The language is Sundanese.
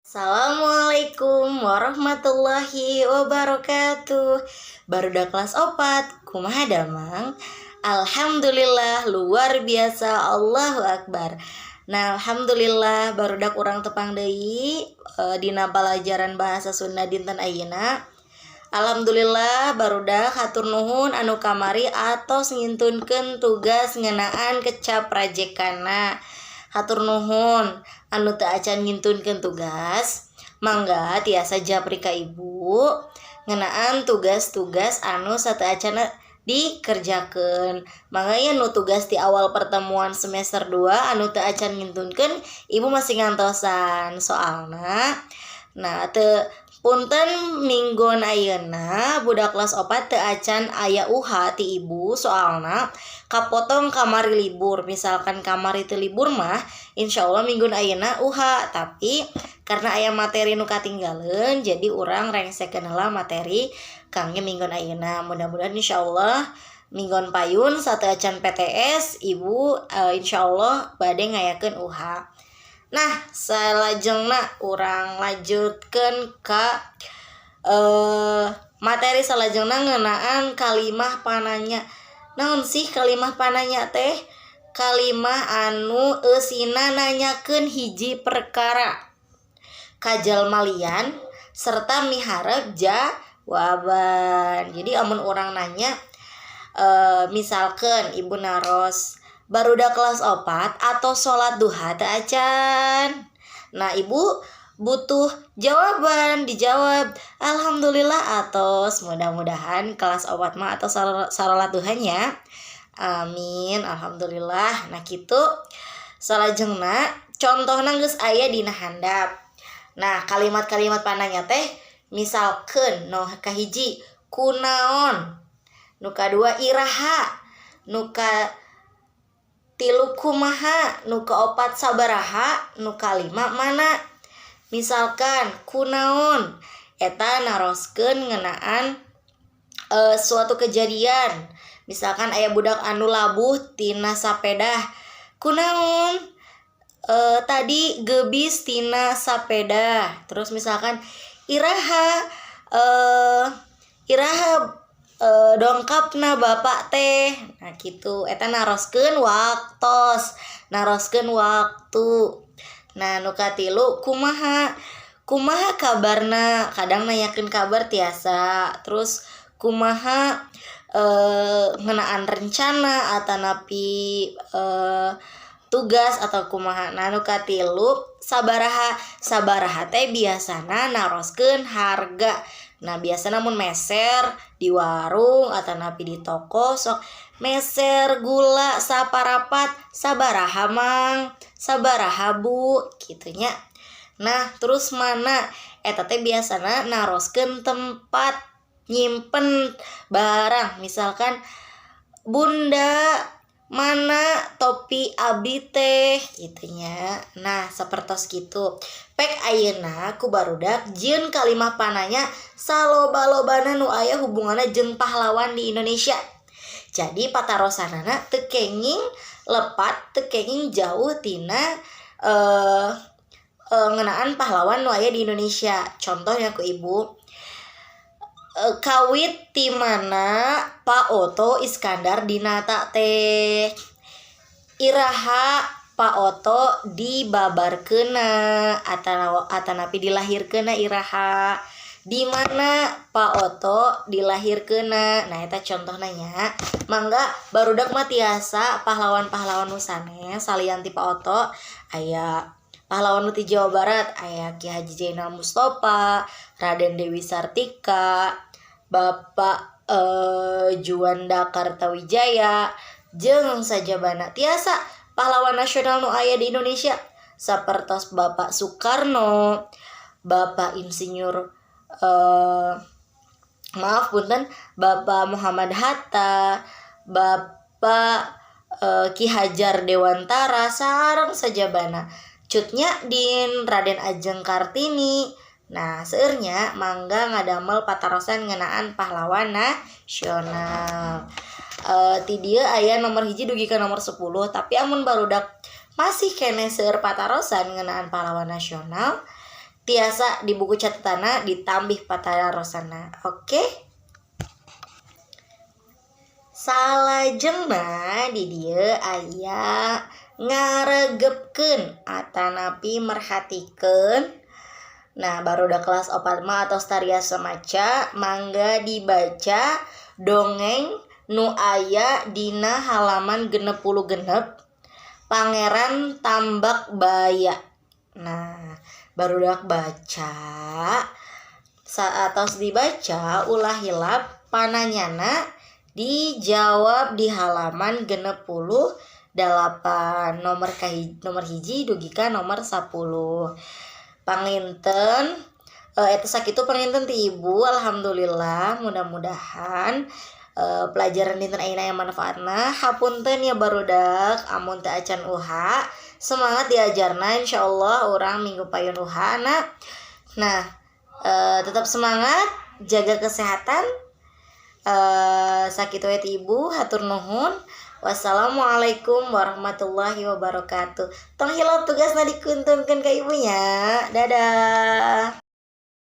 Assalamualaikum warahmatullahi wabarakatuh. Barudak kelas 4, kumaha damang? Alhamdulillah, luar biasa, Allahu Akbar. Nah, alhamdulillah barudak, urang tepang deui dina pelajaran bahasa Sunda dinten ayeuna. Alhamdulillah barudak, hatur nuhun anu kamari atos ngintunkeun tugas ngeunaan kecap rajekana. Hatur nuhun. Anu teu acan ngintunkeun tugas, mangga tiasa japri ka Ibu ngeunaan tugas-tugas anu sateuacanna dikerjakeun. Mangga ya, nu tugas di awal pertemuan semester 2 anu teu acan ngintunkeun, Ibu masih ngantosan soalna. Nah, teu punten, minggon ayeuna budak kelas 4 teu acan aya UH ti Ibu, soalna kapotong kamari libur. Misalkan kamari teu libur mah, insyaallah minggon ayeuna UH, tapi karena aya materi nu katinggaleun, jadi urang rengsekeun heula materi kangge minggon ayeuna. Mudah-mudahan insyaallah minggon payun sateuacan PTS, Ibu insyaallah bade ngayakeun UH. Nah, salajengna urang lanjutkeun ka materi salajengna ngeunaan kalimah pananya. Naon sih kalimah pananya teh? Kalimah anu eusina nanyakeun hiji perkara ka jalma lian serta miharep jawaban. Jadi amun urang nanya, misalkan Ibu naros, "Barudak kelas 4 atos salat duha teu acan?" Nah, Ibu butuh jawaban, dijawab, "Alhamdulillah atos." Mudah-mudahan kelas 4 mah atos salat duhanya. Amin, alhamdulillah. Nah, kitu. Salajengna contohna geus aya dina handap. Nah, kalimat-kalimat pananya teh misalkan nu kahiji kunaon, nu kadua iraha, nu katilu kumaha, nu kaopat sabaraha, nu kalima mana. Misalkan kunaon, eta naroskeun ngeunaan suatu kejadian. Misalkan aya budak anu labuh tina sapedah, "Kunaon tadi gebis tina sapeda?" Terus misalkan iraha, "Iraha dongkapna Bapak teh?" Nah, kitu, eta naroskeun waktos, naroskeun waktu. Nah, nu katilu kumaha, kumaha kabarna, kadang nanyakeun kabar tiasa. Terus kumaha ngeunaan rencana atanapi tugas atau kumaha. Nah, nu katilu sabaraha. Sabaraha teh biasana naroskeun harga. Nah, biasana mun meser di warung atanapi di toko, sok meser gula saparapat, "Sabaraha, Mang? Sabaraha, Bu?" Kitu nya. Nah, terus mana, eta teh biasana naroskeun tempat nyimpen barang. Misalkan, "Bunda, mana topi abdi teh?" Kitu nya. Nah, sapertos kitu. Pek ayeuna ku barudak jieun kalimah pananya saloba-lobana nu aya hubunganna jeung pahlawan di Indonesia. Jadi patarosanana teu kenging lepat, teu kenging jauh tina ngeunaan pahlawan nu aya di Indonesia. Contohnya ku Ibu, kawit ti mana Pak Oto Iskandar Dinata teh? Iraha Pak Oto dibabarkeunna atanapi dilahirkeunna iraha? Di mana Pak Oto dilahirkeunna? Nah, eta contohna nya. Mangga barudak mah tiasa pahlawan-pahlawan nu sanes salian ti Pak Oto, aya pahlawan nu ti Jawa Barat, aya Ki Haji Zainal Mustafa, Raden Dewi Sartika, Bapak Juanda Kartawijaya jeung sajabana. Tiasa pahlawan nasional nu aya di Indonesia sapertos Bapak Soekarno, Bapak Insinyur, maaf punten, Bapak Muhammad Hatta, Bapak Ki Hajar Dewantara sareng sajabana. Cut Nyak Dien, Raden Ajeng Kartini. Nah, seueurnya mangga ngadamel patarosan ngeunaan pahlawan nasional. Ti dieu aya nomor 1 dugi ka nomor 10, tapi amun barudak masih keneh seueur patarosan ngeunaan pahlawan nasional, Tiasa di buku catatana ditambih patarosanna. Oke? Salajengna di dieu aya ngaregepkeun atanapi merhatikeun. Nah, barudak kelas 4 mah atos tariasa maca, mangga dibaca dongeng nu aya dina halaman 66, Pangeran Tambak Baya. Nah, barudak baca, saatos dibaca ulah hilap pananyana dijawab di halaman 68, nomor 1 dugi ka nomor 10. Panginten eta sakitu panginten ti Ibu. Alhamdulillah, mudah-mudahan pelajaran dinten ayeuna aya manfaatna. Hapunten ya, barudak, amun teu acan UHA. Semangat diajarna, insyaallah urang minggu payun UHA na. Nah, tetap semangat, jaga kesehatan. Sakitu we ti Ibu, hatur nuhun. Wassalamualaikum warahmatullahi wabarakatuh. Tong hilap tugasna dikuntunkeun ka Ibu nya. Dadah.